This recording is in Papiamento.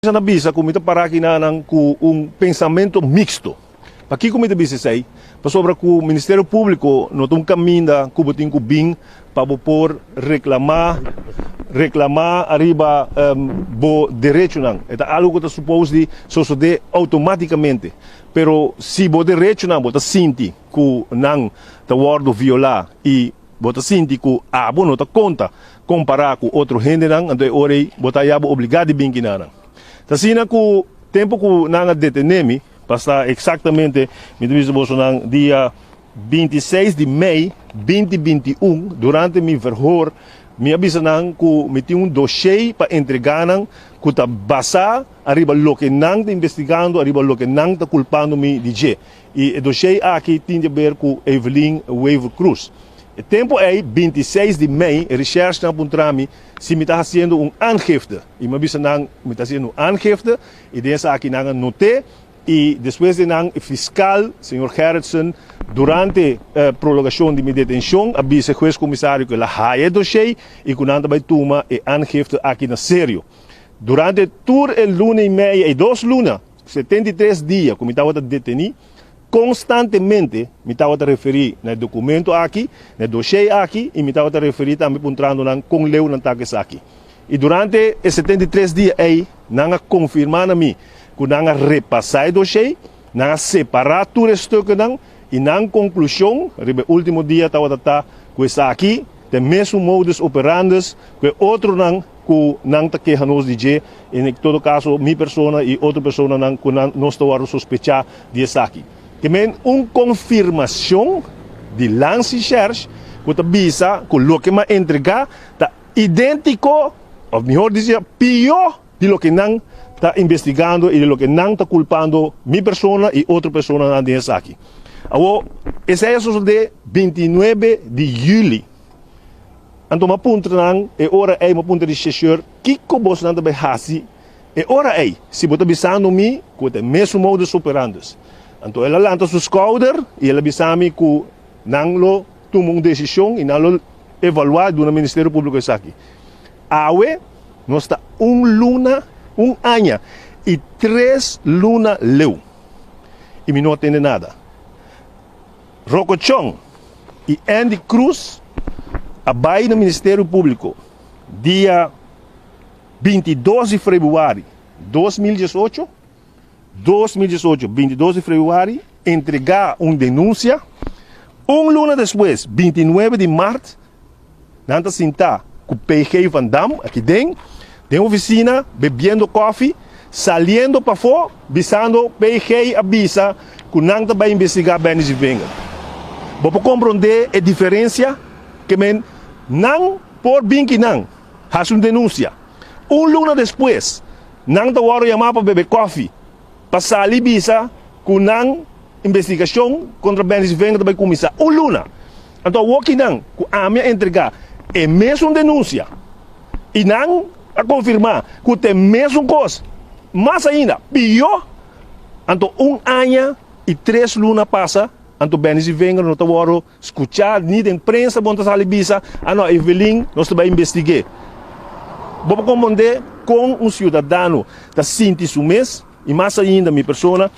Na bisa ku mi ta para akinan ku un pensamentu miksto. Pakiko mi ta bisa esei? Pasobra ku Ministerio Públiko no ta un kaminda ku bo tin ku bin pa bo por reklamá reklamá ariba bo derechonan. E ta algu ku ta supos di sosodé outomátikamente. Pero si bo derechonan bo ta sinti ku nan ta wòrdu violá i Bo ta sinti ku abo no ta konta kompará ku otro hendenan, anto e ora ei bo ta haña bo obligá di bin kinanan. Ta asina ku tempu ku nan a detené mi, pa sta eksaktamente mi ta bisa bosonan dia 26 di mei 2021, durante mi verhoor, mi a bisa nan ku mi tin un doshé pa entregá nan ku ta basá ariba loke nan ta investigando, ariba loke nan ta kulpando mi di dje. I e doshé aki tin di aber ku Evelyn Wever Croes. E tempu ei, 26 di mei, e reshèrsnan a puntra mi si mi ta hasiendo un aangifte. I mi a bisa nan mi ta hasiendo un aangifte i den esaki nan a not'é i despues di nan e fiskal, señor Gerritsen, durante e prolongashon di mi detenshon a bisa e hues komisario ku el a haya e doshé i ku nan ta bai tuma e aangifte aki na serio. Durante tur e luna i meia i 2 luna, 73 dia ku mi tabata detení, konstantemente mi tabata referí na e dokumento aki, na e doshé aki, i mi tabata referí tambe puntrando nan kon leu nan ta ku esaki. I durante e 73 dia ei, nan a konfirmá na mi ku nan a repasá e doshé, nan a separá tur e stuknan i nan konklushon riba e último dia tabata ta ku esaki ta e mesun modus operandus ku e otronan ku nan ta keha nos di dje, en todo kaso mi persona i otro personanan ku nan nos ta wòrdu sospechá di esaki. Ke men un konfirmashon di Landsrecherche ku ta bisa ku loke m'a entregá ta idéntiko, òf mihor disi pió di loke nan ta investigando i di loke nan ta kulpando mi persona i otro personanan den esaki. Awor, esei a sosodé 29 di yüli. Anto m'a puntra nan e ora ei, m'a puntra rechercheur, kiko bosonan ta bai hasi e ora ei, si bo ta bisando mi ku ta e mesun modus operandus? Anto el a lanta su skouder i el a bisa mi ku nan lo tuma un desishon i nan lo evaluá i duna Ministerio Públiko esaki. Awe nos ta un luna, un aña i 3 luna leu i mi no a tende nada. Rocco Tjon i Endy Croes a bai na Ministerio Públiko dia 22 di febrüari 2018, 2018, 22 di febrüari, entregá un denunsia. Un luna despues, 29 di mart, nan ta sintá ku PG Van Dam aki den ofisina, bebiendo kòfi, saliendo pafó, bisando PG a bisa ku nan ta bai investigá Benny Zievinger. Bo por komprondé e diferensia? Ke men nan por bin kinan hasi un denunsia. Un luna despues, nan ta wòrdu yamá pa bebe kòfi, pa sali bisa ku nan investigashon kontra Benny Zievinger ta bai kuminsá. Un luna. Anto awor kinan ku ami a entregá e mesun denunsia i nan a konfirmá ku ta e mesun kos, mas ainda pió, anto un aña i 3 luna pasa, anto Benny Zievinger no ta wòrdu skuchá ni den prensa bo no ta sali bisa, ah no, Evelyn, nos ta bai investig'é. Bo por komprondé kon un siudadano ta sinti su mes, i mas ainda mi persona.